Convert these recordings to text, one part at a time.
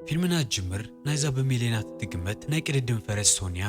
ፊልምና ዝጅምር ናይዛ ብሚልዮናት እትግመት ናይ ቅድድም ፈረስ ሶንያ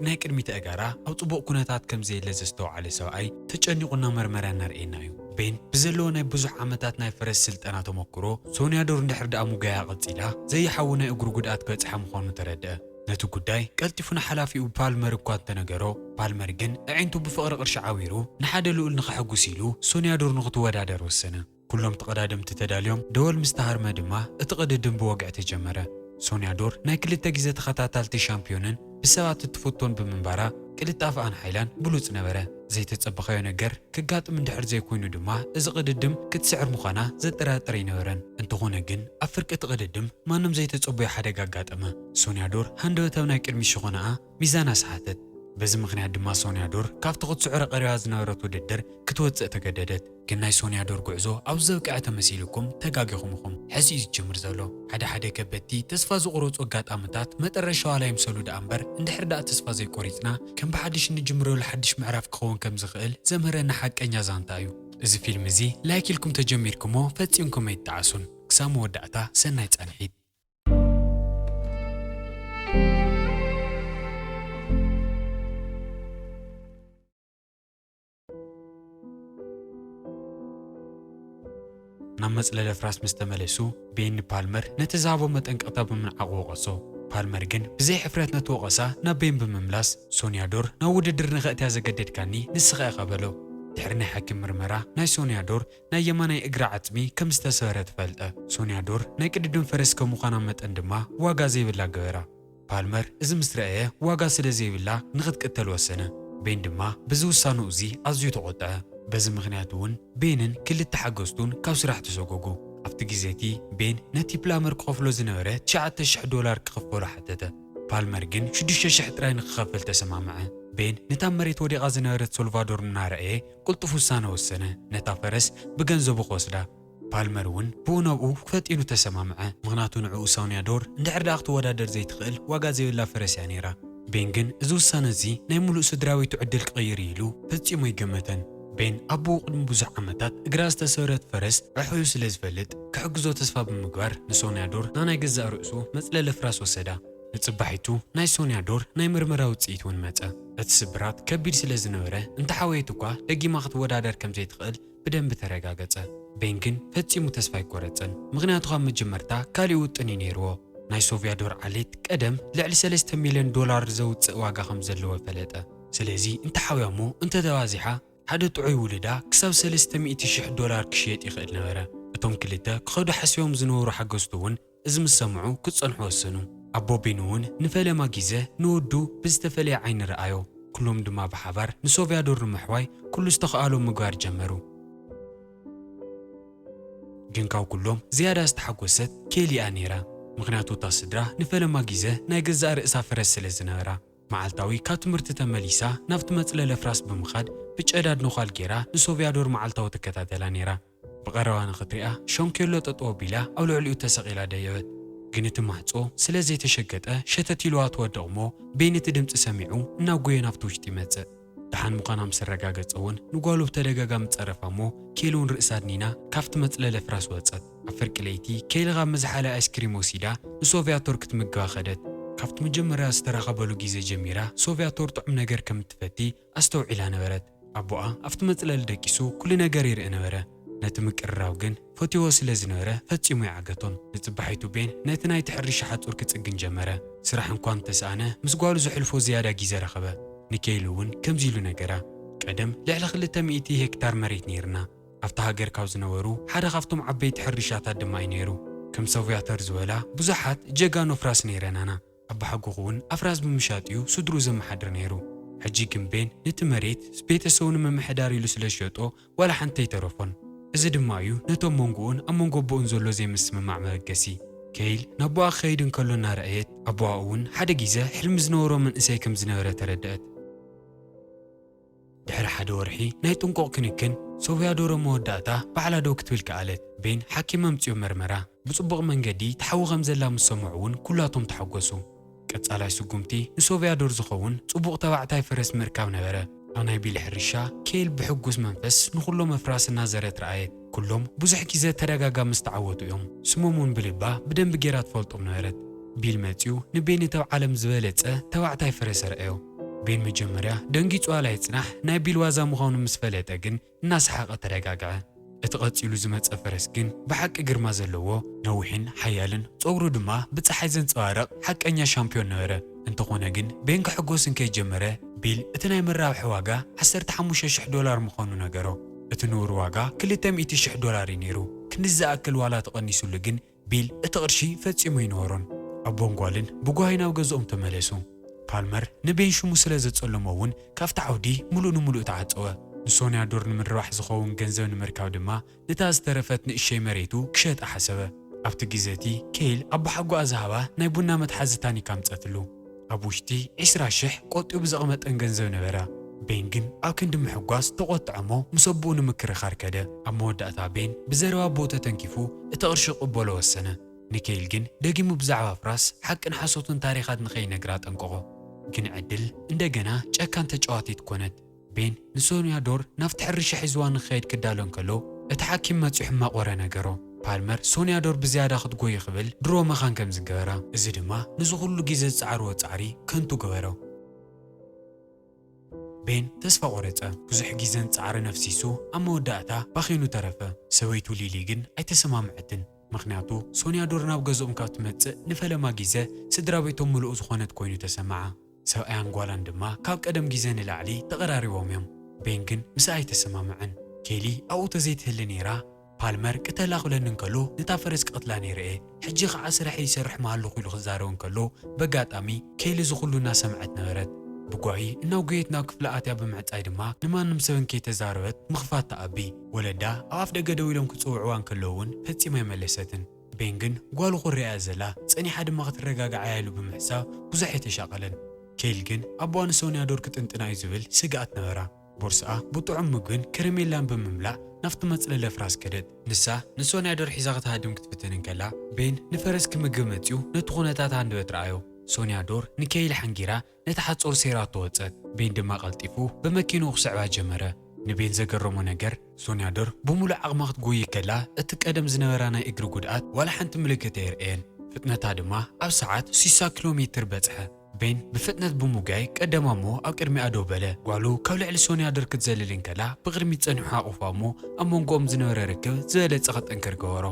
ናይ ቅድሚት ኣእጋራ ኣብ ጽቡቕ ኩነታት ከም ዘየለ ዘስተውዓለ ሰብኣይ ተጨኒቑ እናመርመረ እናርእየና እዩ። ቤን ብዘለዎ ናይ ብዙሕ ዓመታት ናይ ፈረስ ስልጠና ተመክሮ፣ ሶንያ ዶር እንድሕር ደኣ ሙጋያ ቀጺላ፣ ዘይሓዊ ናይ እግሩ ጉድኣት ክበጽሓ ምዃኑ ተረድአ። ነቲ ጉዳይ ቀልጢፉ ንሓላፊኡ ፓልመር እኳ እንተነገሮ፣ ፓልመር ግን ኣዒንቱ ብፍቕሪ ቅርሺ ዓዊሩ፣ ንሓደ ልኡል ንኸሐጉስ ኢሉ ሶንያ ዶር ንኽትወዳደር ወሰነ። ኩሎም ተቐዳደምቲ ተዳልዮም፣ ደወል ምስ ተሃርመ ድማ እቲ ቅድድም ብወግዒ ተጀመረ። ሶንያ ዶር ናይ ክልተ ግዜ ተኸታታልቲ ሻምፒዮንን ብሰባት እትፍቶን ብምንባራ፣ ቅልጣፈኣን ሓይላን ብሉጽ ነበረ። ዘይተጸበኻዮ ነገር ክጋጥም እንድሕር ዘይኮይኑ ድማ፣ እዚ ቅድድም ክትስዕር ምዃና ዘጠራጥር ኣይነበረን። እንተኾነ ግን፣ ኣብ ፍርቂ እቲ ቅድድም ማንም ዘይተጸበዮ ሓደጋ ኣጋጠመ። ሶንያ ዶር ሃንደበት ኣብ ናይ ቅድሚት ሸኾናኣ ሚዛና ሰሓተት። በዚ ምኽንያት ድማ ሶንያ ዶር ካብቲ ክትስዕሮ ቀሪባ ዝነበረት ውድድር ክትወጽእ ተገደደት። ግን ናይ ሶንያ ዶር ጉዕዞ ኣብዚ ዘብቅዐ ተመሲሉኩም ተጋጊኹም ኢኹም። ሕዚ እዩ ዝጅምር ዘሎ። ሓደ ሓደ ከበድቲ ተስፋ ዝቑረጹ ኣጋጣምታት መጠረሻ ዋላ ይምሰሉ ደኣ እምበር፣ እንድሕር ደኣ ተስፋ ዘይቆሪጽና፣ ከም ብሓድሽ እንጅምረሉ ሓድሽ ምዕራፍ ክኸውን ከም ዝኽእል ዘምህረና ሓቀኛ ዛንታ እዩ። እዚ ፊልም እዚ ላይክ ኢልኩም ተጀሚርኩሞ ፈጺምኩም ኣይትጠዓሱን። ክሳብ መወዳእታ ሰናይ ጻንሒት። ናብ መጽለለ ፍራስ ምስ ተመለሱ፣ ቤን ንፓልመር ነቲ ዝሃቦ መጠንቀቕታ ብምንዓቕ ወቐሶ። ፓልመር ግን ብዘይ ሕፍረት ነቲ ወቐሳ ናብ ቤን ብምምላስ፣ "ሶንያ ዶር ናብ ውድድር ንኸእትያ ዘገደድካኒ ንስኻ ኢኻ" በሎ። ድሕሪ ናይ ሓኪም ምርመራ፣ ናይ ሶንያ ዶር ናይ የማናይ እግራ ዓጽሚ ከም ዝተሰበረ ተፈልጠ። ሶንያ ዶር ናይ ቅድድም ፈረስ ከም ምዃና መጠን ድማ ዋጋ ዘይብላ ገበራ። ፓልመር እዚ ምስ ረኣየ ዋጋ ስለ ዘይብላ ንኽትቅተል ወሰነ። ቤን ድማ በዚ ውሳንኡ እዚ ኣዝዩ ተቖጥዐ። በዚ ምኽንያት እውን ቤንን ክልተ ሓገዝቱን ካብ ስራሕ ተሰጎጉ። ኣብቲ ግዜ እቲ ቤን ነቲ ፕላመር ክኸፍሎ ዝነበረ ትሽዓተ ሽሕ ዶላር ክኽፈሎ ሓተተ። ፓልመር ግን ሽዱሽተ ሽሕ ጥራይ ንክኸፍል ተሰማምዐ። ቤን ነታ ኣብ መሬት ወዲቓ ዝነበረት ሶልቫዶር እናረኣየ ቅልጡፍ ውሳነ ወሰነ። ነታ ፈረስ ብገንዘቡ ክወስዳ። ፓልመር እውን ብኡ ናብኡ ፈጢኑ ተሰማምዐ። ምኽንያቱ ንዕኡ ሶንያ ዶር እንድሕር ደኣ ክትወዳደር ዘይትኽእል ዋጋ ዘይብላ ፈረስ እያ ነይራ። ቤን ግን እዚ ውሳነ እዚ ናይ ምሉእ ስድራ ቤቱ ዕድል ክቕይር እዩ ኢሉ ፈጺሙ ኣይገመተን። ቤን ኣቦኡ ቅድሚ ብዙሕ ዓመታት እግራ ዝተሰብረት ፈረስ ኣሕውዩ ስለ ዝፈልጥ፣ ክሕግዞ ተስፋ ብምግባር ንሶንያ ዶር ናናይ ገዛእ ርእሱ መጽለሊ ፍራስ ወሰዳ። ንጽባሒቱ ናይ ሶንያ ዶር ናይ ምርመራ ውጽኢት እውን መጸ። እቲ ስብራት ከቢድ ስለ ዝነበረ፣ እንተሓወየት እኳ ደጊማ ክትወዳደር ከም ዘይትኽእል ብደንቢ ተረጋገጸ። ቤን ግን ፈጺሙ ተስፋ ኣይቆረጸን፣ ምኽንያቱ ካብ መጀመርታ ካሊእ ውጥን እዩ ነይርዎ። ናይ ሶቭያ ዶር ዓሌት ቀደም ልዕሊ ሰለስተ ሚልዮን ዶላር ዘውጽእ ዋጋ ከም ዘለዎ ፈለጠ። ስለዚ እንተሓውያ እሞ እንተተባዚሓ፣ ሓደ ጥዑይ ውሉዳ ክሳብ ሰለስተ ሚእቲ ሽሕ ዶላር ክሽየጥ ይኽእል ነበረ። እቶም ክልተ ክኸዱ ሓሲቦም ዝነበሩ ሓገዝቱ እውን እዚ ምስ ሰምዑ ክጸንሑ ወሰኑ። ኣቦ ቤን እውን ንፈለማ ግዜ ንወዱ ብዝተፈለየ ዓይኒ ረኣዮ። ኩሎም ድማ ብሓባር ንሶቭያ ዶር ንምሕዋይ ኩሉ ዝተኽኣሎም ምግባር ጀመሩ። ግን ካብ ኩሎም ዝያዳ ዝተሓጎሰት ኬሊ እያ ነይራ። ምኽንያቱ እታ ስድራ ንፈለማ ግዜ ናይ ገዛእ ርእሳ ፈረስ ስለ ዝነበራ። መዓልታዊ ካብ ትምህርቲ ተመሊሳ ናብቲ መጽለሊ ፍራስ ብምኻድ ብጨዳድ ነዃል ገይራ ንሶቭያ ዶር መዓልታዊ ትከታተላ ነይራ። ብቐረባ ንኽትሪኣ ሸንኬሎ ጠጠው ኣቢላ ኣብ ልዕሊኡ ተሰቒላ ደየበት። ግን እቲ ማሕጾ ስለ ዘይተሸገጠ ሸተት ኢልዋ ትወድቕ እሞ ቤን እቲ ድምጺ ሰሚዑ እናጎየ ናብቲ ውሽጢ ይመጽእ። ደሓን ምዃና ምስ ኣረጋገጸ እውን ንጓሉ ብተደጋጋሚ ጸረፋ እሞ ኬሊ እውን ርእሳ ኣድኒና ካብቲ መጽለሊ ፍራስ ወጸት። ኣብ ፍርቂ ለይቲ ኬሊ ካብ መዝሓሊ ኣይስክሪም ወሲዳ ንሶቭያ ዶር ክትምግባ ከደት። ካብቲ መጀመርያ ዝተራኸበሉ ግዜ ጀሚራ ሶቭያ ዶር ጥዑም ነገር ከም እትፈቲ ኣስተውዒላ ነበረት። ኣቦኣ ኣብቲ መጽለሊ ደቂሱ ኩሉ ነገር ይርኢ ነበረ። ነቲ ምቅርራብ ግን ፈትዎ ስለ ዝነበረ ፈጺሙ ኣይዓገቶን። ንጽባሒቱ ቤን ነቲ ናይቲ ሕርሻ ሓጹር ክጽግን ጀመረ። ስራሕ እንኳ እንተሰኣነ ምስ ጓሉ ዘሕልፎ ዝያዳ ግዜ ረኸበ። ንኬሊ እውን ከምዚ ኢሉ ነገራ። ቀደም ልዕሊ ክልተ ሚእቲ ሄክታር መሬት ነይርና። ኣብታ ሃገር ካብ ዝነበሩ ሓደ ካብቶም ዓበይቲ ሕርሻታት ድማ እዩ ነይሩ። ከም ሶቭያ ዶር ዝበላ ብዙሓት ጀጋኑ ኣፍራስ ነይረናና። ኣባሓጎኹ እውን ኣፍራስ ብምሻጥ እዩ ስድርኡ ዘመሓድር ነይሩ። ሕጂ ግን ቤን ነቲ መሬት ቤተሰቡ ንምምሕዳር ኢሉ ስለ ዝሸጦ ዋላ ሓንቲ ኣይተረፎን። እዚ ድማ እዩ ነቶም መንጎኡን ኣብ መንጎ ኣቦኡን ዘሎ ዘይምስምማዕ መበገሲ። ኬሊ ናቦኣ ክኸይድ እንከሎ እናረኣየት፣ ኣቦኣ እውን ሓደ ግዜ ሕልሚ ዝነበሮ መንእሰይ ከም ዝነበረ ተረድአት። ድሕሪ ሓደ ወርሒ ናይ ጥንቁቕ ክንክን፣ ሶቭያ ዶር ኣብ መወዳእታ ባዕላ ደው ክትብል ከኣለት። ቤን ሓኪም ኣምጺኡ መርመራ። ብጽቡቕ መንገዲ ትሓዊ ከም ዘላ ምስ ሰምዑ እውን ኩላቶም ተሓጎሱ። ቀጻላይ ስጉምቲ ንሶቭያ ዶር ዝኸውን ጽቡቕ ተባዕታይ ፈረስ ምርካብ ነበረ። ኣብ ናይ ቤን ሕርሻ ኬሊ ብሕጉስ መንፈስ ንኹሎም ኣፍራስ እናዘረት ረኣየት። ኩሎም ብዙሕ ግዜ ተደጋጋሚ ዝተዓወቱ እዮም። ስሞም እውን ብልባ ብደንቢ ጌራ ትፈልጦም ነበረት። ቢል መጺኡ ንቤን እቲ ኣብ ዓለም ዝበለጸ ተባዕታይ ፈረስ ኣርኣዮ። ቤን መጀመርያ ደንጊጹ ዋላ ይጽናሕ፣ ናይ ቢል ዋዛ ምዃኑ ምስ ፈለጠ ግን እናሰሓቐ ተረጋግዐ። እቲ ቀጺሉ ዝመጸ ፈረስ ግን ብሓቂ ግርማ ዘለዎ፣ ነዊሕን ሓያልን፣ ጸጉሩ ድማ ብጸሓይ ዘንጸባርቕ ሓቀኛ ሻምፒዮን ነበረ። እንተኾነ ግን ቤን ክሕጎስ እንከይጀመረ ቢል እቲ ናይ መራብሒ ዋጋ ዓሰርተ ሓሙሽተ ሽሕ ዶላር ምዃኑ ነገሮ። እቲ ንቡር ዋጋ ክልተ ሚእቲ ሽሕ ዶላር እዩ ነይሩ። ክንዲ ዝኣክል ዋላ ተቐኒሱሉ ግን ቢል እቲ ቅርሺ ፈጺሙ ኣይነበሮን። ኣቦን ጓልን ብጓሂ ናብ ገዝኦም ተመለሱ። ፓልመር ንቤን ሽሙ ስለ ዘጸለሞ እውን ካብቲ ዓውዲ ምሉእ ንምሉእ ተዓጸወ። ንሶንያ ዶር ንምርባሕ ዝኸውን ገንዘብ ንምርካብ ድማ ነታ ዝተረፈት ንእሸይ መሬቱ ክሸጣ ሓሰበ። ኣብቲ ግዜ እቲ ኬይል ኣቦሓጎኣ ዝሃባ ናይ ቡና መትሓዚ ታኒካ ኣምጸትሉ። ኣብ ውሽጢ ዕስራ ሽሕ ቆጢቡ ዘቐመጠን ገንዘብ ነበራ። ቤን ግን ኣብ ክንዲ ምሕጓስ ተቖጥዐ እሞ ምስ ኣቦኡ ንምክርኻር ከደ። ኣብ መወዳእታ ቤን ብዘረባ ኣቦኡ ተተንኪፉ እቲ ቅርሺ ክቕበሎ ወሰነ። ንኬይል ግን ደጊሙ ብዛዕባ ፍራስ ሓቅን ሓሶትን ታሪኻት ንኸይነግራ ጠንቀቖ። ግን ዕድል እንደገና ጨካን ተጫዋቲት ኮነት። ቤን ንሶንያ ዶር ናብቲ ሕርሻ ሒዝዋ ንክኸይድ ክዳሎ እንከሎ፣ እቲ ሓኪም መጺኡ ሕማቕ ወረ ነገሮ። ፓልመር ሶንያ ዶር ብዝያዳ ክትጎዪ ክብል ድሮ መኻን ከም ዝገበራ፣ እዚ ድማ ነዚ ኩሉ ግዜ ዝጸዓርዎ ጻዕሪ ከንቱ ገበሮ። ቤን ተስፋ ቆረጸ። ብዙሕ ግዜን ጻዕርን ኣፍሲሱ ኣብ መወዳእታ ባኺኑ ተረፈ። ሰበይቱ ሊሊ ግን ኣይተሰማምዐትን። ምኽንያቱ ሶንያ ዶር ናብ ገዝኦም ካብ ትመጽእ ንፈለማ ግዜ ስድራ ቤቶም ምሉእ ዝኾነት ኮይኑ ተሰምዓ። ሰብኣያን ጓላን ድማ ካብ ቀደም ግዜ ንላዕሊ ተቐራሪቦም እዮም። ቤን ግን ምስኣ ኣይተሰማምዐን። ኬሊ ኣብኡ ተዘይትህሊ ነይራ፣ ፓልመር ቅተላ ክብለኒ እንከሎ ነታ ፈረስ ክቐትላ ነይረ እየ። ሕጂ ኸዓ ስራሕ ይሰርሕ ምሃለኹ ኢሉ ክዛረብ እንከሎ፣ በጋጣሚ ኬሊ እዚ ኩሉ እናሰምዐት ነበረት። ብጓሂ እናጎየት ናብ ክፍላ ኣትያ ብምዕጻይ ድማ ንማንም ሰብ እንከይተዛረበት ምኽፋት ተኣቢ። ወለዳ ኣብ ኣፍ ደገ ደው ኢሎም ክጽውዕዋ እንከለዉ እውን ፈጺማ ኣይመለሰትን። ቤን ግን ጓሉ ክሪኣ እያ ዘላ፣ ጸኒሓ ድማ ክትረጋጋዓ እያ ኢሉ ብምሕሳብ ብዙሕ ኣይተሻቐለን። ኬል ግን ኣቦኣ ንሶንያ ዶር ክጥንጥና እዩ ዝብል ስግኣት ነበራ። ቦርስኣ ብጥዑም ምግብን ከረሜላን ብምምላእ ናብቲ መጽለሊ ፍራስ ከደት። ንሳ ንሶንያ ዶር ሒዛ ክትሃድም ክትፍትን እንከላ፣ ቤን ንፈረስ ክምግብ መጺኡ ነቲ ኩነታት ሃንደበት ረኣዮ። ሶንያ ዶር ንኬይል ሓንጊራ ነቲ ሓጹር ሰይራቶ ወጸት። ቤን ድማ ቀልጢፉ ብመኪንኡ ክስዕባ ጀመረ። ንቤን ዘገረሞ ነገር፣ ሶንያ ዶር ብምሉእ ዓቕማ ክትጎዪ ከላ፣ እቲ ቀደም ዝነበራ ናይ እግሪ ጉድኣት ዋላ ሓንቲ ምልክት ኣየርእየን። ፍጥነታ ድማ ኣብ ሰዓት ስሳ ኪሎ ሜትር በጽሐ። ቤን ብፍጥነት ብምጉያይ ቀደማ እሞ ኣብ ቅድሚኣ ደው በለ። ጓሉ ካብ ልዕሊ ሶንያ ዶር ክትዘልል እንከላ፣ ብቕድሚት ጸኒሑ ሓቑፋ እሞ ኣብ መንጎኦም ዝነበረ ርክብ ዝበለጸ ክጥንክር ገበሮ።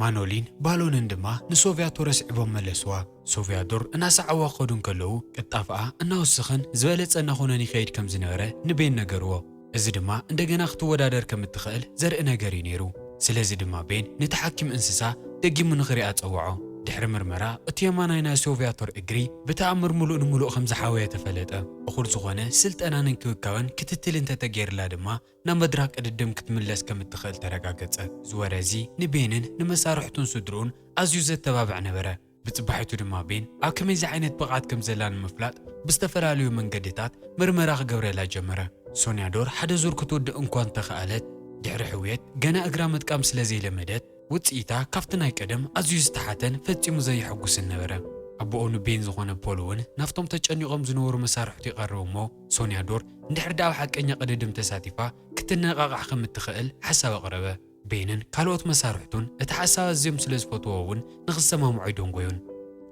ማኖሊን ባሎንን ድማ ንሶቭያ ቶር ኣስዒቦም መለስዋ። ሶቭያ ዶር እናሰዓዋ ክኸዱ እንከለዉ፣ ቅልጣፍኣ እናወሰኸን ዝበለጸ እናኾነን ይኸይድ ከም ዝነበረ ንቤን ነገርዎ። እዚ ድማ እንደገና ክትወዳደር ከም እትኽእል ዘርኢ ነገር እዩ ነይሩ። ስለዚ ድማ ቤን ነቲ ሓኪም እንስሳ ደጊሙ ንኽሪኣ ጸውዖ። ድሕሪ ምርመራ፣ እቲ የማናይ ናይ ሶቭያ ቶር እግሪ ብተኣምር ምሉእ ንምሉእ ከም ዝሓወየ ተፈለጠ። እኹል ዝኾነ ስልጠናን እንክብካበን ክትትልን እንተተገይርላ ድማ ናብ መድረኽ ቅድድም ክትምለስ ከም እትኽእል ተረጋገጸ። እዚ ወረ እዚ ንቤንን ንመሳርሕቱን ስድርኡን ኣዝዩ ዘተባብዕ ነበረ። ብጽባሒቱ ድማ ቤን ኣብ ከመይዚ ዓይነት ብቕዓት ከም ዘላ ንምፍላጥ ብዝተፈላለዩ መንገድታት ምርመራ ክገብረላ ጀመረ። ሶንያ ዶር ሓደ ዙር ክትውድእ እንኳ እንተኸኣለት፣ ድሕሪ ሕውየት ገና እግራ ምጥቃም ስለ ዘይለመደት፣ ውጽኢታ ካብቲ ናይ ቀደም ኣዝዩ ዝተሓተን ፈጺሙ ዘየሐጉስን ነበረ። ኣቦኡ ንቤን ዝኾነ ፖል እውን ናብቶም ተጨኒቖም ዝነበሩ መሳርሕቱ ይቐርብ እሞ፣ ሶንያ ዶር እንድሕር ደኣ ኣብ ሓቀኛ ቅድድም ተሳቲፋ ክትነቓቓሕ ከም እትኽእል ሓሳብ ኣቕረበ። ቤንን ካልኦት መሳርሕቱን እቲ ሓሳብ ኣዝዮም ስለ ዝፈትዎ እውን ንኽሰማምዑ ኣይደንጎዩን።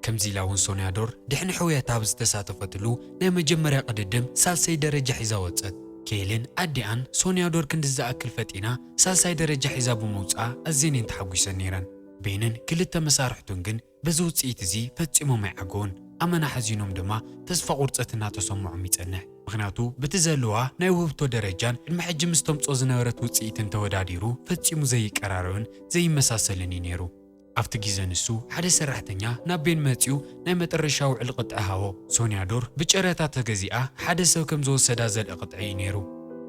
ከምዚ ኢላ እውን ሶንያ ዶር ድሕኒ ሕውየታ ኣብ ዝተሳተፈትሉ ናይ መጀመርያ ቅድድም ሳልሰይ ደረጃ ሒዛ ወጸት። ኬልን ኣዲኣን ሶንያ ዶር ክንዲ ዝኣክል ፈጢና ሳልሳይ ደረጃ ሒዛ ብምውጽኣ ኣዝየን እየን ተሓጒሰን ነይረን። ቤንን ክልተ መሳርሕቱን ግን በዚ ውጽኢት እዚ ፈጺሞም ኣይዓገቡን። ኣመና ሓዚኖም ድማ ተስፋ ቁርጸት እናተሰምዖም ይጸንሕ። ምኽንያቱ በቲ ዘለዋ ናይ ውህብቶ ደረጃን ቅድሚ ሕጂ ምስ ተምጽኦ ዝነበረት ውጽኢትን ተወዳዲሩ ፈጺሙ ዘይቀራረብን ዘይመሳሰልን እዩ ነይሩ። ኣብቲ ግዜ ንሱ ሓደ ሰራሕተኛ ናብ ቤን መጺኡ ናይ መጠረሻ ውዕል ቅጥዒ ሃቦ። ሶንያ ዶር ብጨረታ ተገዚኣ ሓደ ሰብ ከም ዝወሰዳ ዘርኢ ቅጥዒ እዩ ነይሩ።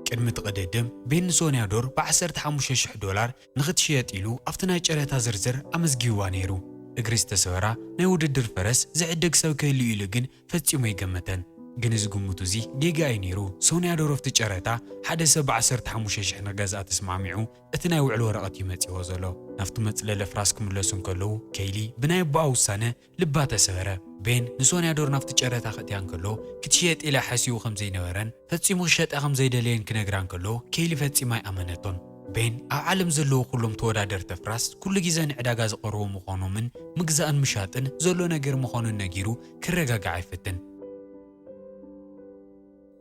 ቅድሚ እቲ ቅድድም ቤን ንሶንያ ዶር ብ ዓሰርተ ሓሙሽተ ሽሕ ዶላር ንኽትሽየጥ ኢሉ ኣብቲ ናይ ጨረታ ዝርዝር ኣመዝጊብዋ ነይሩ። እግሪ ዝተሰበራ ናይ ውድድር ፈረስ ዝዕደግ ሰብ ክህሉ ኢሉ ግን ፈጺሙ ኣይገመተን። ግን እዚ ግምቱ እዚ ጌጋ እዩ ነይሩ። ሶንያዶር ኣብቲ ጨረታ ሓደ ሰብ ብ15 ሺሕ ንክገዝኣ ተስማዕሚዑ፣ እቲ ናይ ውዕል ወረቐት እዩ መጺዎ ዘሎ። ናብቲ መጽለሊ ኣፍራስ ክምለሱ እንከለዉ፣ ኬይሊ ብናይ ኣቦኣ ውሳነ ልባ ተሰበረ። ቤን ንሶንያዶር ናብቲ ጨረታ ከእትያ እንከሎ፣ ክትሽየጥ ኢላ ሓሲቡ ከም ዘይነበረን ፈጺሙ ክሸጣ ከም ዘይደለየን ክነግራ እንከሎ፣ ኬይሊ ፈጺማ ኣይኣመነቶን። ቤን ኣብ ዓለም ዘለዉ ኩሎም ተወዳደርቲ ኣፍራስ ኩሉ ግዜ ንዕዳጋ ዝቐርቡ ምዃኖምን ምግዛእን ምሻጥን ዘሎ ነገር ምዃኑን ነጊሩ ክረጋግዓ ይፍትን።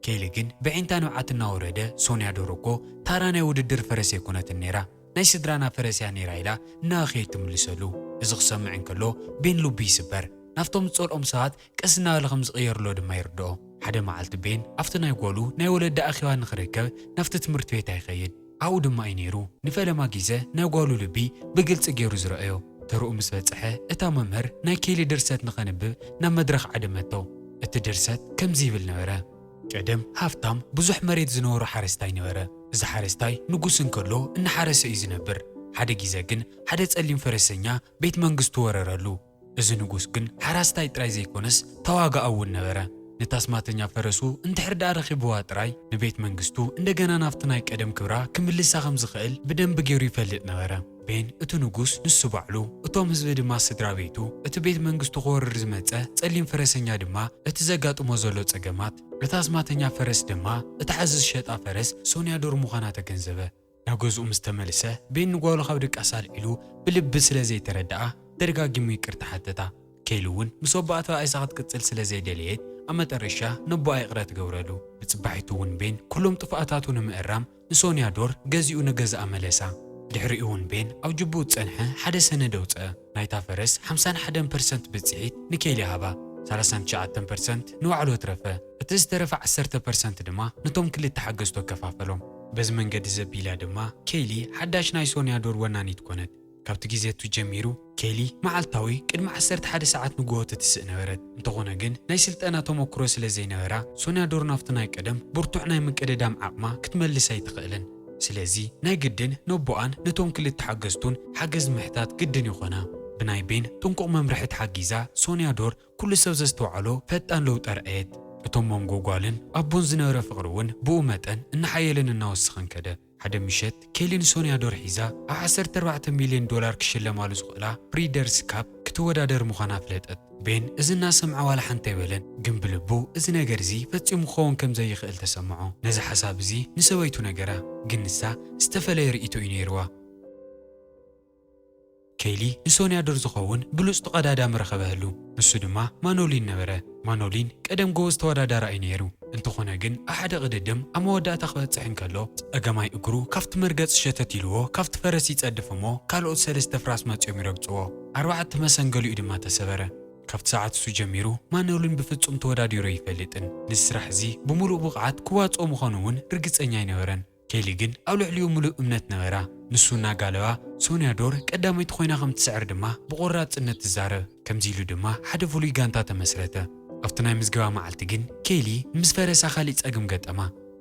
ኬሊ ግን ብዒንታ ንብዓት እናወረደ፣ ሶንያዶር እኮ ታራ ናይ ውድድር ፈረስ ኣይኮነትን ነይራ፣ ናይ ስድራና ፈረስ እያ ነይራ ኢላ እናበኸየት ትምልሰሉ። እዚ ክሰምዕ እንከሎ ቤን ልቡ ይስበር። ናብቶም ዝጸልኦም ሰባት ቀስ እናበለ ከም ዝቕየርሎ ድማ ይርድኦ። ሓደ መዓልቲ ቤን ኣብቲ ናይ ጓሉ ናይ ወለዲ ኣኼባ ንኽርከብ ናብቲ ትምህርቲ ቤት ኣይኸይድ። ኣብኡ ድማ እዩ ነይሩ ንፈለማ ግዜ ናይ ጓሉ ልቢ ብግልጺ ገይሩ ዝረኣዮ። ተርኡ ምስ በጽሐ፣ እታ መምህር ናይ ኬሊ ድርሰት ንኸንብብ ናብ መድረኽ ዓደመቶ። እቲ ድርሰት ከምዚ ይብል ነበረ። ቀደም ሃፍታም ብዙሕ መሬት ዝነበሮ ሓረስታይ ነበረ። እዚ ሓረስታይ ንጉስ እንከሎ እናሓረሰ እዩ ዝነብር። ሓደ ግዜ ግን ሓደ ጸሊም ፈረሰኛ ቤት መንግስቱ ወረረሉ። እዚ ንጉስ ግን ሓራስታይ ጥራይ ዘይኮነስ ተዋጋኣ እውን ነበረ። ነታ ኣስማተኛ ፈረሱ እንድሕር ደኣ ረኺብዋ ጥራይ ንቤት መንግስቱ እንደገና ናብቲ ናይ ቀደም ክብራ ክምልሳ ከም ዝኽእል ብደንቢ ገይሩ ይፈልጥ ነበረ። ቤን እቲ ንጉስ ንሱ ባዕሉ፣ እቶም ህዝቢ ድማ ስድራ ቤቱ፣ እቲ ቤት መንግስቱ ክወርር ዝመጸ ጸሊም ፈረሰኛ ድማ እቲ ዘጋጥሞ ዘሎ ጸገማት፣ እታ ኣስማተኛ ፈረስ ድማ እታ ሕዚ ዝሸጣ ፈረስ ሶንያዶር ምዃና ተገንዘበ። ናብ ገዝኡ ምስ ተመልሰ፣ ቤን ንጓሉ ካብ ድቃስ ኣልዒሉ ብልቢ ስለ ዘይተረድኣ፣ ተደጋጊሙ ይቅርታ ሓተታ። ኬሊ እውን ምስ ኣቦኣ ተባኢሳ ክትቅጽል ስለ ዘይደለየት፣ ኣብ መጠረሻ ነቦኣ ይቕረ ትገብረሉ። ብጽባሒቱ እውን ቤን ኩሎም ጥፍኣታቱ ንምእራም ንሶንያዶር ገዚኡ ንገዝኣ መለሳ። ድሕሪኡ እውን ቤን ኣብ ጅቡኡ ዝጸንሐ ሓደ ሰነድ ኣውጽአ። ናይታ ፈረስ ሓምሳን ሓደን ፐርሰንት ብጽሒት ንኬሊ ሃባ፣ ሰላሳን ትሽዓተን ፐርሰንት ንባዕሉ ኣትረፈ። እቲ ዝተረፈ ዓሰርተ ፐርሰንት ድማ ነቶም ክልተ ሓገዝቱ ኣከፋፈሎም። በዚ መንገዲ ዘቢላ ድማ ኬሊ ሓዳሽ ናይ ሶንያዶር ወናኒት ኮነት። ካብቲ ግዜ እቱ ጀሚሩ ኬሊ መዓልታዊ ቅድሚ ዓሰርተ ሓደ ሰዓት ንግሆ ትትስእ ነበረት። እንተኾነ ግን ናይ ስልጠና ተመክሮ ስለ ዘይነበራ ሶንያዶር ናብቲ ናይ ቀደም ብርቱዕ ናይ ምቅድዳም ዓቕማ ክትመልስ ኣይትኽእልን። ስለዚ ናይ ግድን ነቦኣን ነቶም ክልተ ሓገዝቱን ሓገዝ ምሕታት ግድን ይኾና። ብናይ ቤን ጥንቁቕ መምርሒ ተሓጊዛ ሶንያዶር ኩሉ ሰብ ዘስተውዓሎ ፈጣን ለውጢ ኣርኣየት። እቶም መንጎ ጓልን ኣቦን ዝነበረ ፍቕሪ እውን ብኡ መጠን እናሓየለን እናወሰኸን ከደ። ሓደ ምሸት ኬሊ ንሶንያዶር ሒዛ ኣብ ዓሰርተ ኣርባዕተ ሚልዮን ዶላር ክሽለማሉ ዝኽእላ ብሪደርስ ካፕ ክትወዳደር ምዃና ኣፍለጠት። ቤን እዚ እናሰምዐ ዋላ ሓንቲ ኣይበለን፣ ግን ብልቡ እዚ ነገር እዚ ፈጺሙ ክኸውን ከም ዘይኽእል ተሰምዖ። ነዚ ሓሳብ እዚ ንሰበይቱ ነገራ፣ ግን ንሳ ዝተፈለየ ርእይቶ እዩ ነይርዋ። ኬሊ ንሶንያዶር ዝኸውን ብሉጽ ተቐዳዳሚ ረኸበ ህሉ። ንሱ ድማ ማኖሊን ነበረ። ማኖሊን ቀደም ጎበዝ ተወዳዳራኢ ነይሩ። እንተኾነ ግን ኣብ ሓደ ቅድድም ኣብ መወዳእታ ክበጽሕ እንከሎ ጸገማይ እግሩ ካብቲ መርገጽ ሸተት ኢልዎ ካብቲ ፈረስ ይጸድፍ እሞ ካልኦት ሰለስተ ፍራስ መጺኦም ይረግጽዎ። ኣርባዕተ መሰንገሊኡ ድማ ተሰበረ። ካብቲ ሰዓት እሱ ጀሚሩ ማኖሊን ብፍጹም ተወዳዲሩ ኣይፈልጥን። ነዚ ስራሕ እዚ ብምሉእ ብቕዓት ክዋጽኦ ምዃኑ እውን ርግጸኛ ኣይነበረን። ኬሊ ግን ኣብ ልዕሊኡ ምሉእ እምነት ነበራ። ንሱ እናጋለባ ሶንያዶር ቀዳመይቲ ኮይና ከም ትስዕር ድማ ብቆራጽነት ትዛረብ። ከምዚ ኢሉ ድማ ሓደ ፍሉይ ጋንታ ተመስረተ። ኣብቲ ናይ ምዝገባ መዓልቲ ግን ኬሊ ምስ ፈረሳ ካሊእ ጸገም ገጠማ።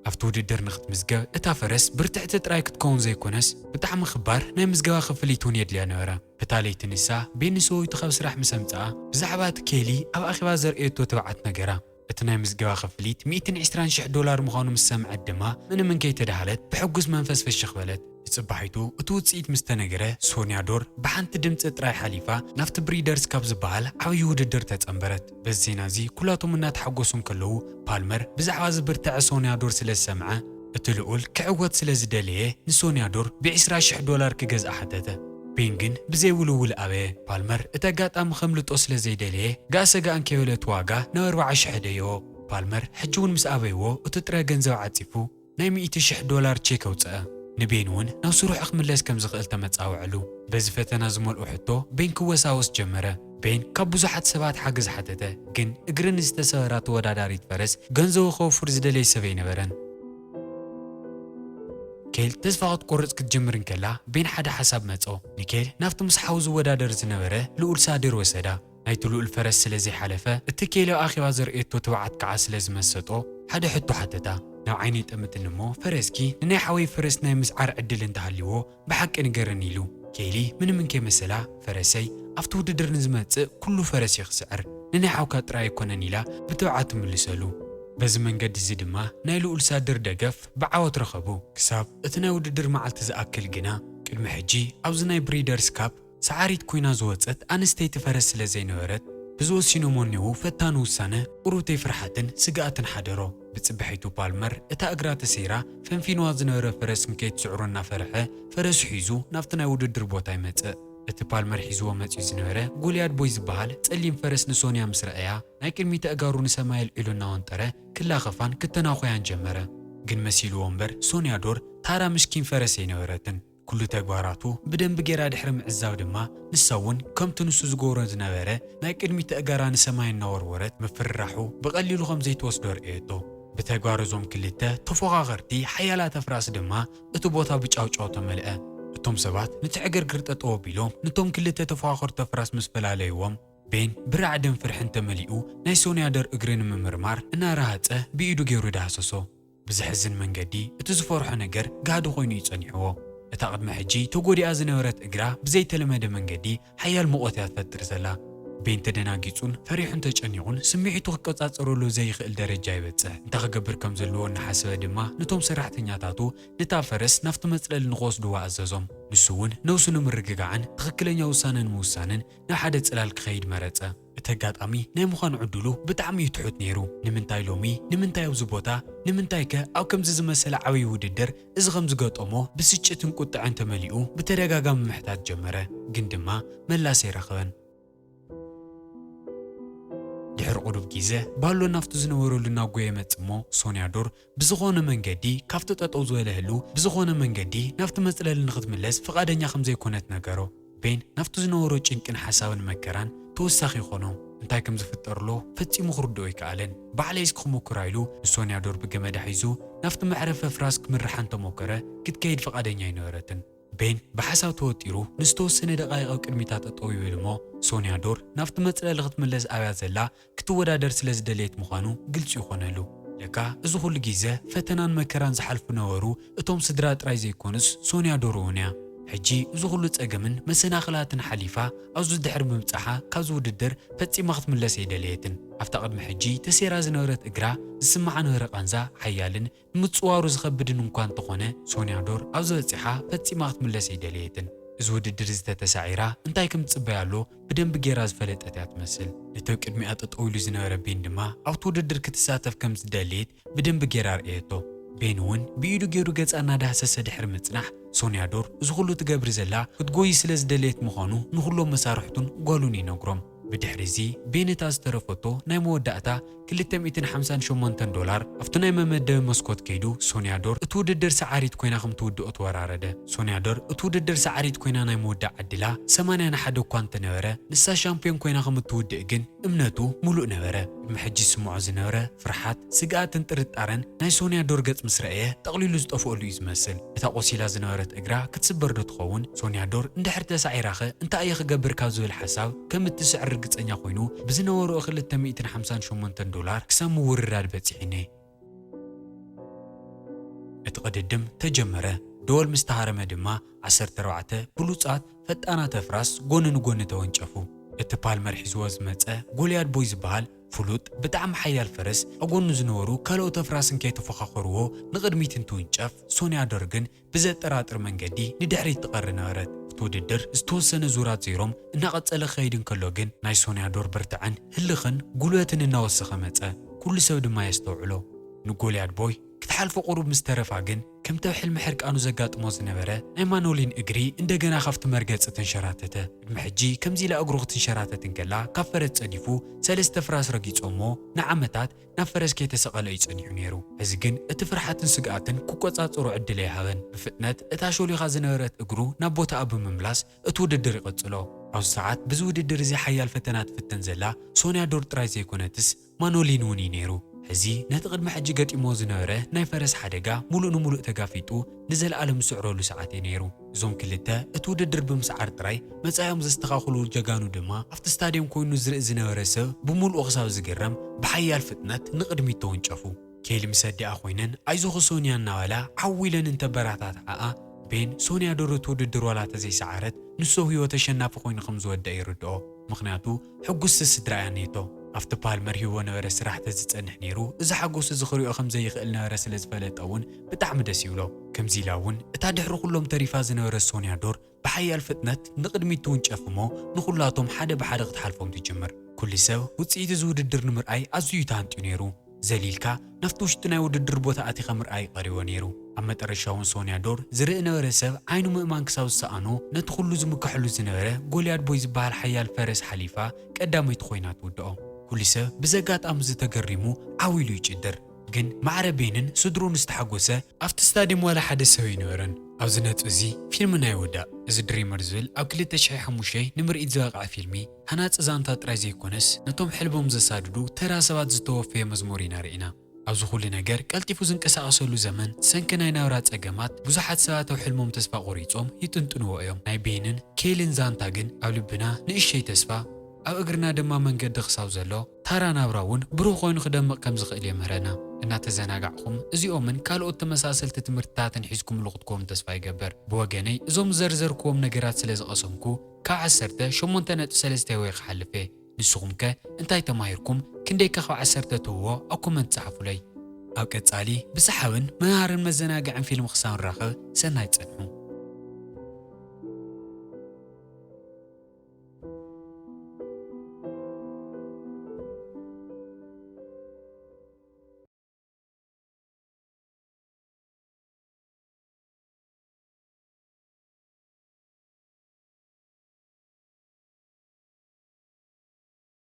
ኣብቲ ውድድር ንክትምዝገብ እታ ፈረስ ብርትዕቲ ጥራይ ክትከውን ዘይኮነስ ብጣዕሚ ክባር ናይ ምዝገባ ክፍሊት እውን የድልያ ነበረ። በታ ለይቲ ንሳ ቤን ንሰበይቱ ካብ ስራሕ ምስ ኣምጽኣ ብዛዕባ እቲ ኬሊ ኣብ ኣኼባ ዘርእየቶ ትብዓት ነገራ። እቲ ናይ ምዝገባ ክፍሊት ሚእትን ዕስራን ሽሕ ዶላር ምዃኑ ምስ ሰምዐት ድማ ምንም እንከይተዳህለት ብሕጉስ መንፈስ ፍሽኽ በለት። ብጽባሒቱ እቲ ውጽኢት ምስ ተነገረ ሶንያዶር ብሓንቲ ድምጺ ጥራይ ሓሊፋ ናብቲ ብሪደርስ ካብ ዝበሃል ዓብዪ ውድድር ተጸንበረት። በዚ ዜና እዚ ኩላቶም እናተሓጎሱ እንከለዉ ፓልመር ብዛዕባ ዝብርትዐ ሶንያዶር ስለ ዝሰምዐ እቲ ልኡል ክዕወት ስለ ዝደለየ ንሶንያዶር ብዕስራ ሽሕ ዶላር ክገዝኣ ሓተተ። ቤን ግን ብዘይ ውልውል ኣበየ። ፓልመር እቲ ኣጋጣሚ ከምልጦ ስለ ዘይደለየ ጋእ ሰጋእን ከይበለ እቲ ዋጋ ናብ ኣርባዓ ሽሕ ደየቦ። ፓልመር ሕጂ እውን ምስ ኣበይዎ እቲ ጥረ ገንዘብ ዓጺፉ ናይ ሚእቲ ሽሕ ዶላር ቼክ ኣውጽአ። ንቤን እውን ናብ ስርሑ ክምለስ ከም ዝኽእል ተመጻውዐሉ። በዚ ፈተና ዝመልኦ ሕቶ ቤን ክወሳወስ ጀመረ። ቤን ካብ ብዙሓት ሰባት ሓገዝ ሓተተ፣ ግን እግሪ ንዝተሰበራ ተወዳዳሪት ፈረስ ገንዘቡ ከወፍር ዝደለየ ሰብ ኣይነበረን። ኬል ተስፋ ክትቆርጽ ክትጅምር እንከላ ቤን ሓደ ሓሳብ መጾ። ንኬል ናብቲ ምስ ሓው ዝወዳደር ዝነበረ ልኡል ሳድር ወሰዳ። ናይቲ ልኡል ፈረስ ስለ ዘይሓለፈ እቲ ኬል ኣብ ኣኼባ ዘርእየቶ ትብዓት ከዓ ስለ ዝመሰጦ ሓደ ሕቶ ሓተታ። ናብ ዓይነይ ጠምትኒ እሞ ፈረስኪ ንናይ ሓወይ ፈረስ ናይ ምስዓር ዕድል እንተሃልይዎ ብሓቂ ንገርኒ ኢሉ። ኬሊ ምንም እንከይመሰላ ፈረሰይ ኣብቲ ውድድር ንዝመጽእ ኩሉ ፈረስ እየ ክስዕር፣ ንናይ ሓውካ ጥራይ ኣይኮነን ኢላ ብትብዓት ትምልሰሉ። በዚ መንገዲ እዚ ድማ ናይ ልኡል ሳድር ደገፍ ብዓወት ረኸቡ። ክሳብ እቲ ናይ ውድድር መዓልቲ ዝኣክል ግና፣ ቅድሚ ሕጂ ኣብዚ ናይ ብሪደርስ ካፕ ሰዓሪት ኮይና ዝወጸት ኣንስተይቲ ፈረስ ስለ ዘይነበረት፣ ብዝወሲኖ መኒዉ ፈታኒ ውሳነ ቁሩብተይ ፍርሓትን ስግኣትን ሓደሮ። ብጽብሐይቱ ፓልመር እታ እግራ ተሰይራ ፈንፊንዋ ዝነበረ ፈረስ እንከይትስዕሮ እናፈርሐ፣ ፈረሱ ሒዙ ናብቲ ናይ ውድድር ቦታ ይመጽእ። እቲ ፓልመር ሒዝዎ መጺኡ ዝነበረ ጎልያድ ቦይ ዝበሃል ጸሊም ፈረስ ንሶንያ ምስ ረኣያ፣ ናይ ቅድሚት ኣእጋሩ ንሰማይ ኣልዒሉ እናወንጠረ ክላኸፋን ክተናኾያን ጀመረ። ግን መሲልዎ እምበር ሶንያ ዶር ታራ ምሽኪን ፈረስ ኣይነበረትን። ኩሉ ተግባራቱ ብደንቢ ጌራ ድሕሪ ምዕዛብ ድማ፣ ንሳ እውን ከምቲ ንሱ ዝገብሮ ዝነበረ ናይ ቅድሚት ኣእጋራ ንሰማይ እናወርወረት ምፍርራሑ ብቐሊሉ ከም ዘይትወስዶ ርእየቶ። ብተግባር እዞም ክልተ ተፎኻኸርቲ ሓያላት ኣፍራስ ድማ እቲ ቦታ ብጫውጫው ተመልአ። እቶም ሰባት ነቲ ዕግርግር ጠጠው ኣቢሎም ነቶም ክልተ ተፎኻኸርቲ ኣፍራስ ምስ ፈላለይዎም፣ ቤን ብራዕድን ፍርሕን ተመሊኡ ናይ ሶንያ ዶር እግሪ ንምምርማር እናረሃጸ ብኢዱ ገይሩ ዳህሰሶ። ብዘሕዝን መንገዲ እቲ ዝፈርሖ ነገር ጋህዲ ኮይኑ እዩ ጸኒሕዎ። እታ ቅድሚ ሕጂ ተጎዲኣ ዝነበረት እግራ ብዘይተለመደ መንገዲ ሓያል ሙቐት እያ ትፈጥር ዘላ። ቤን ተደናጊጹን ፈሪሑን ተጨኒቑን ስምዒቱ ክቆጻጸረሉ ዘይኽእል ደረጃ ይበጽሕ። እንታይ ክገብር ከም ዘለዎ እናሓሰበ ድማ ነቶም ሰራሕተኛታቱ ነታ ፈረስ ናብቲ መጽለሊ ንኽወስድዋ ኣዘዞም። ንሱ እውን ነብሱ ንምርግጋዕን ትኽክለኛ ውሳነ ንምውሳንን ናብ ሓደ ጽላል ክኸይድ መረጸ። እቲ ኣጋጣሚ ናይ ምዃን ዕድሉ ብጣዕሚ እዩ ትሑት ነይሩ። ንምንታይ ሎሚ? ንምንታይ ኣብዚ ቦታ? ንምንታይከ ኣብ ከምዚ ዝመሰለ ዓብዪ ውድድር እዚ ከም ዝገጠሞ ብስጭትን ቁጥዐን ተመሊኡ ብተደጋጋሚ ምሕታት ጀመረ። ግን ድማ መላስ ኣይረኸበን። ድሕሪ ቁሩብ ግዜ ባሎ ናብቲ ዝነበረሉ እናጎየ መጽእ እሞ ሶንያ ዶር ብዝኾነ መንገዲ ካብቲ ጠጠው ዝበለ ህሉ ብዝኾነ መንገዲ ናብቲ መጽለሊ ንክትምለስ ፍቓደኛ ከም ዘይኮነት ነገሮ። ቤን ናብቲ ዝነበሮ ጭንቅን ሓሳብን መከራን ተወሳኺ ይኾኖ። እንታይ ከም ዝፍጠር ኣሎ ፈጺሙ ክርድኦ ኣይከኣለን። ባዕለይ እስኪ ክሞክራ ኢሉ ንሶንያ ዶር ብገመዳ ሒዙ ናብቲ መዕረፊ ኣፍራስ ክምርሓ እንተሞከረ ክትከይድ ፍቓደኛ ኣይነበረትን። ቤን ብሓሳብ ተወጢሩ ንዝተወሰነ ደቓይቕ ኣብ ቅድሚታ ጠጠው ይብል እሞ ሶንያ ዶር ናብቲ መጽለሊ ክትምለስ ኣብያ ዘላ ክትወዳደር ስለ ዝደለየት ምዃኑ ግልጺ ይኾነሉ። ለካ እዚ ኩሉ ግዜ ፈተናን መከራን ዝሓልፉ ነበሩ እቶም ስድራ ጥራይ ዘይኮኑስ ሶንያ ዶር እውን እያ። ሕጂ እዚ ኩሉ ጸገምን መሰናኽላትን ሓሊፋ ኣብዚ ድሕሪ ምብጻሓ ካብዚ ውድድር ፈጺማ ክትምለስ ኣይደለየትን። ኣብታ ቅድሚ ሕጂ ተሰይራ ዝነበረት እግራ ዝስምዓ ነበረ ቃንዛ ሓያልን ንምጽዋሩ ዝኸብድን እንኳ እንተኾነ ሶንያ ዶር ኣብዚ በጺሓ ፈጺማ ክትምለስ ኣይደለየትን። እዚ ውድድር እዚ ተተሳዒራ እንታይ ከም ትጽበያ ኣሎ ብደንቢ ጌራ ዝፈለጠት እያ ትመስል። ነቲ ኣብ ቅድሚኣ ጠጠው ኢሉ ዝነበረ ቤን ድማ ኣብቲ ውድድር ክትሳተፍ ከም ዝደለየት ብደንቢ ጌራ ኣርእየቶ። ቤን እውን ብኢዱ ገይሩ ገጻ እናዳህሰሰ ድሕሪ ምጽናሕ፣ ሶንያ ዶር እዚ ኩሉ ትገብር ዘላ ክትጎዪ ስለ ዝደለየት ምዃኑ ንኹሎም መሳርሕቱን ጓሉን ይነግሮም። ብድሕሪ እዚ ቤን እታ ዝተረፈቶ ናይ መወዳእታ ክልተ ሚእትን ሓምሳን ሸሞንተን ዶላር ኣብቲ ናይ መመደቢ መስኮት ከይዱ ሶንያ ዶር እቲ ውድድር ሰዓሪት ኮይና ከም ትውድኦ ተወራረደ። ሶንያ ዶር እቲ ውድድር ሰዓሪት ኮይና ናይ ምውዳእ ዕድላ ሰማንያ ንሓደ እኳ እንተነበረ፣ ንሳ ሻምፒዮን ኮይና ከም እትውድእ ግን እምነቱ ምሉእ ነበረ። ቅድሚ ሕጂ ዝስምዖ ዝነበረ ፍርሓት፣ ስግኣትን ጥርጣረን ናይ ሶንያ ዶር ገጽ ምስ ረኣየ፣ ጠቕሊሉ ዝጠፍኦሉ እዩ ዝመስል። እታ ቆሲላ ዝነበረት እግራ ክትስበር ዶ ትኸውን? ሶንያ ዶር እንድሕር ተሳዒራኸ እንታይ እየ ክገብር ካብ ዝብል ሓሳብ ከም እትስዕር ርግጸኛ ኮይኑ፣ ብዝነበርኦ ክልተ ሚእትን ሓምሳን ሸሞንተን ዶላር ክሳብ ምውርራድ በጺሒኒ። እቲ ቅድድም ተጀመረ። ደወል ምስ ተሃረመ ድማ ዓሰርተ ኣርባዕተ ብሉጻት ፈጣናት ኣፍራስ ጎኒ ንጎኒ ተወንጨፉ። እቲ ፓልመር ሒዝዎ ዝመጸ ጎልያድ ቦይ ዝበሃል ፍሉጥ ብጣዕሚ ሓያል ፈረስ ኣብ ጎኑ ዝነበሩ ካልኦት ኣፍራስ እንከይተፎኻኸርዎ ንቕድሚት እንትውንጨፍ፣ ሶንያ ዶር ግን ብዘጠራጥር መንገዲ ንድሕሪት ትቐሪ ነበረት። እቲ ውድድር ዝተወሰነ ዙራት ዘይሮም እናቐጸለ ክኸይድ እንከሎ ግን ናይ ሶንያ ዶር ብርትዐን ህልኽን ጉልበትን እናወሰኸ መጸ። ኩሉ ሰብ ድማ የስተውዕሎ። ንጎልያድ ቦይ ክትሓልፎ ቁሩብ ምስ ተረፋ ግን፣ ከምቲ ኣብ ሕልሚ ሕርቃኑ ዘጋጥሞ ዝነበረ ናይ ማኖሊን እግሪ እንደገና ካብቲ መርገጺ ተንሸራተተ። ቅድሚ ሕጂ ከምዚ ኢላ እግሩ ክትንሸራተት እንከላ ካብ ፈረስ ጸዲፉ ሰለስተ ፍራስ ረጊጾ እሞ ንዓመታት ናብ ፈረስ ከይተሰቐለ እዩ ጸኒሑ ነይሩ። ሕዚ ግን እቲ ፍርሓትን ስግኣትን ክቆጻጸሮ ዕድል ኣይሃበን። ብፍጥነት እታ ሾሊኻ ዝነበረት እግሩ ናብ ቦታኣ ብምምላስ እቲ ውድድር ይቐጽሎ። ኣብዚ ሰዓት ብዚ ውድድር እዚ ሓያል ፈተና ትፍተን ዘላ ሶንያ ዶር ጥራይ ዘይኮነትስ ማኖሊን እውን እዩ ነይሩ። ሕዚ ነቲ ቅድሚ ሕጂ ገጢሞ ዝነበረ ናይ ፈረስ ሓደጋ ሙሉእ ንሙሉእ ተጋፊጡ ንዘለኣለም ዝስዕረሉ ሰዓት እዩ ነይሩ። እዞም ክልተ እቲ ውድድር ብምስዓር ጥራይ መጻኢኦም ዘስተኻኽሉ ጀጋኑ ድማ ኣብቲ ስታድዮም ኮይኑ ዝርኢ ዝነበረ ሰብ ብምሉኡ ክሳብ ዝግረም ብሓያል ፍጥነት ንቕድሚት ተወንጨፉ። ኬሊ ምስ ኣዲኣ ኮይነን ኣይዞኺ ሶንያ እናበላ ዓው ኢለን እንተበራታትዓኣ፣ ቤን ሶንያ ዶር እቲ ውድድር ዋላ ተዘይሰዓረት ንሱ ኣብ ህይወት ኣሸናፊ ኮይኑ ከም ዝወደኣ ይርድኦ። ምኽንያቱ ሕጉስቲ ስድራ እያ ኔቶ። ኣብቲ ፓልመር ሂቦ ነበረ ስራሕ ተዝጸንሕ ነይሩ፣ እዚ ሓጎስ እዚ ክሪኦ ከም ዘይኽእል ነበረ ስለ ዝፈለጠ እውን ብጣዕሚ ደስ ይብሎ። ከምዚ ኢላ እውን እታ ድሕሪ ኩሎም ተሪፋ ዝነበረት ሶንያ ዶር ብሓያል ፍጥነት ንቕድሚት ትውንጨፍ እሞ ንኹላቶም ሓደ ብሓደ ክትሓልፎም ትጅምር። ኩሉ ሰብ ውጽኢት እዚ ውድድር ንምርኣይ ኣዝዩ ተሃንጥዩ ነይሩ። ዘሊልካ ናብቲ ውሽጢ ናይ ውድድር ቦታ ኣቲኻ ምርኣይ ቀሪቦ ነይሩ። ኣብ መጠረሻ እውን ሶንያ ዶር ዝርኢ ነበረ ሰብ ዓይኑ ምእማን ክሳብ ዝሰኣኖ ነቲ ኩሉ ዝምከሐሉ ዝነበረ ጎልያድ ቦይ ዝበሃል ሓያል ፈረስ ሓሊፋ ቀዳመይቲ ኮይና ትውድኦ። ኩሉ ሰብ ብዚ ኣጋጣሚ እዚ ተገሪሙ ዓው ኢሉ ይጭድር። ግን ማዕረ ቤንን ስድሩን ዝተሓጎሰ ኣብቲ ስታድየም ዋላ ሓደ ሰብ ኣይነበረን። ኣብዚ ነጥቢ እዚ ፊልምና ይውዳእ። እዚ ድሪመር ዝብል ኣብ ክልተ ሽሕ ሓሙሽተ ንምርኢት ዝበቕዐ ፊልሚ ሃናጺ ዛንታ ጥራይ ዘይኮነስ ነቶም ሕልሞም ዘሳድዱ ተራ ሰባት ዝተወፈየ መዝሙር ኢና ርኢና። ኣብዚ ኩሉ ነገር ቀልጢፉ ዝንቀሳቐሰሉ ዘመን ሰንኪ ናይ ናብራ ጸገማት ብዙሓት ሰባት ኣብ ሕልሞም ተስፋ ቆሪጾም ይጥንጥንዎ እዮም። ናይ ቤንን ኬልን ዛንታ ግን ኣብ ልብና ንእሽተይ ተስፋ ኣብ እግርና ድማ መንገዲ ክሳብ ዘሎ ታራ ናብራ እውን ብሩህ ኮይኑ ክደምቕ ከም ዝኽእል የምህረና። እናተዘናጋዕኹም እዚኦምን ካልኦት ተመሳሰልቲ ትምህርትታትን ሒዝኩምሉ ክትኮኑ ተስፋ ይገብር። ብወገነይ እዞም ዝዘርዘርክዎም ነገራት ስለ ዝቐሰምኩ ካብ ዓሰርተ ሸሞንተ ነጥቢ ሰለስተ ወይ ክሓልፍ እየ። ንስኹም ከ እንታይ ተማሂርኩም? ክንደይ ከ ካብ ዓሰርተ ትህብዎ? ኣብ ኮመንት ጸሓፉለይ። ኣብ ቀጻሊ ብሰሓብን መሃርን መዘናግዕን ፊልም ክሳብ ንራኸብ ሰናይ ጽንሑ።